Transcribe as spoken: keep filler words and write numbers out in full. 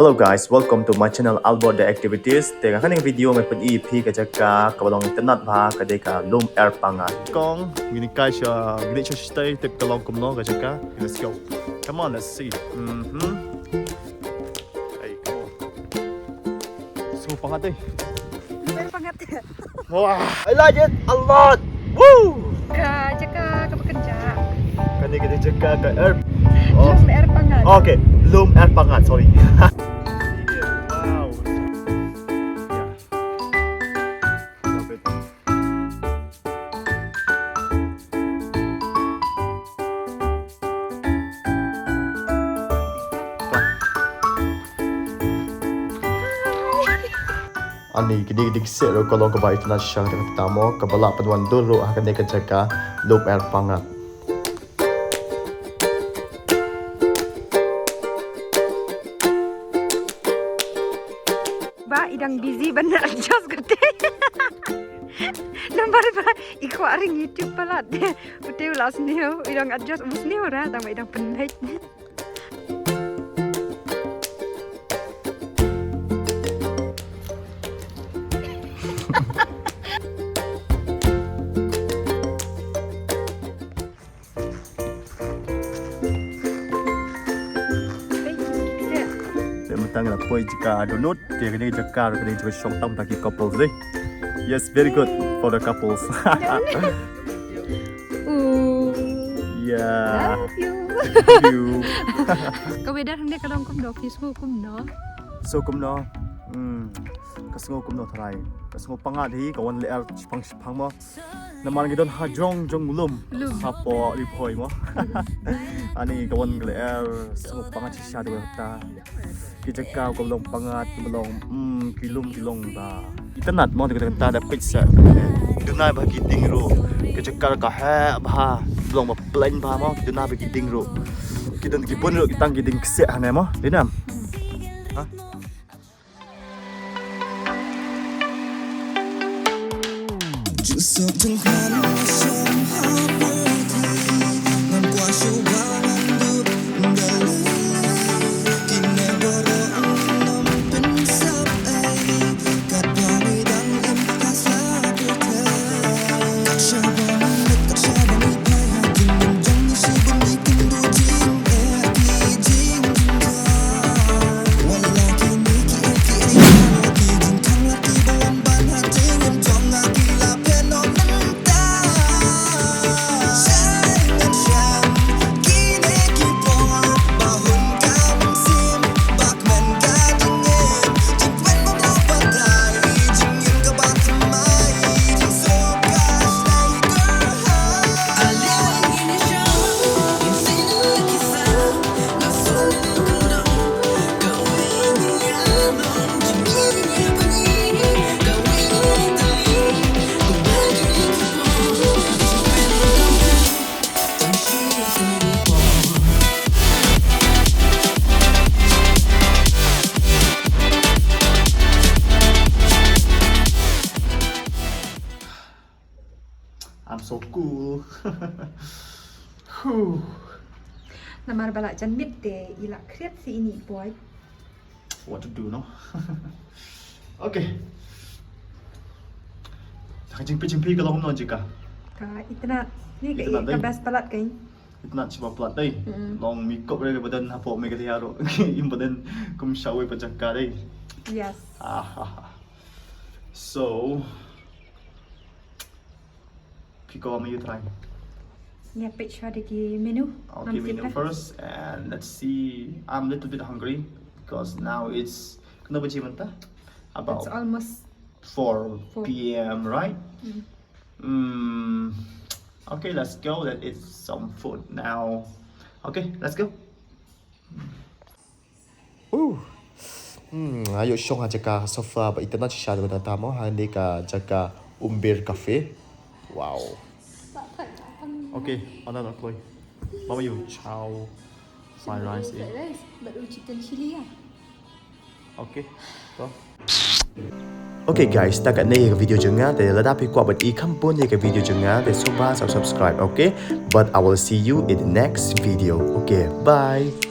Hello guys, welcome to my channel Albert the Activities. Te ha kane ka video ngan pyni ïa phi ka jaka kaba long itynnad bha, ka dei ka Lum Air Pangat. Kong, ngin ïa kai sha, ngin ïa sha shatei tip ka long kumno ka jaka. Let's go. Come on, let's see. Mhm. Hey, come on. Sngew pangat dei. Lum Air Pangat. Wah, I like it a lot. Woo! Ka jaka kaba kynjah. Kane ka jaka ka Air. Oh. Lum Air Pangat. Okay, Lum Air Pangat, sorry. Wow. Yeah. Love it. Ani, kine ki dieng ksiah ruh ka long kaba itynnad shisha, kata mo, kaba lah pynwan dur ruh ha kane ka jaka Lum Air Pangat. Ba i dang busy ban adjust kata. Namar ba i kwah ring YouTube palat. Uta u la sniew, i dang adjust, um sniew ra, tang ba i dang pynbeit. Te mynta nga la poi jaka donut, te kane jaka, kane jaka shong tam ta ki couples dei. Yes, very good for the couples. Ooh. Yeah. Love you. Love you. Ka weather hangne ka long kumno, ki sngew kumno? So kumno? Hmm. Ka sngew kumno tharai? Ka sngew pangat hi, ka wan lyer shipang shipang mo. Namar ngi don ha jrong jong lum. Lum. Hapoh Ri Bhoi mo. Ani ka wan lyer, sngew pangat shisha te kata. Ki jaka ka long pangat, ka long, hmm, ki lum ki long ba itynnad mo, te kata da peit sa. Duna ba ki dieng ruh. Ki jaka ka heh bha, long ba plain bha mo, duna ba ki dieng ruh. Ki don ki bun ruh, ki tang ki dieng ksiah hangne mo. Dei nam? Ha? I'm so cool. Huh. Namar ba la jan miet te i la khriat si ini boy. What to do, no? Okay. Ka jingpeit jong phi ka long kumno jaka? Ka itynnad. Ni ka, itynnad ka dei. Best palat ka. Itynnad shi palat dei. Mm. Long mi kop re ba don hapoh Meghalaya ruh. Im ba don kum shawei pat jaka dei. Yes. Ah, ha, ha. So, phi kwah me ïa try? Ngi peit shuwa da ki menu. Okay, menu first, and let's see. I'm a little bit hungry because now it's, kano baje mynta? About, it's almost four p.m., right? Mm. Hmm, Okay, let's go. Let's eat some food now. Okay, let's go. Uh. Hmm, ayo shong ha jaka sofa ba internet shisha da ta mo ha ne ka jaka Umbir Cafe. Wow. Okay, on and on, Chloe. Mama, you chow fried rice, eh? Fried rice, but with chicken chili, yeah. Okay, to. Okay guys, ta ka ne ka video jong nga, te lada phi kwah ban i kham bun ïa ka video jong nga, te sngewbha subscribe, okay? But I will see you in the next video. Okay, bye.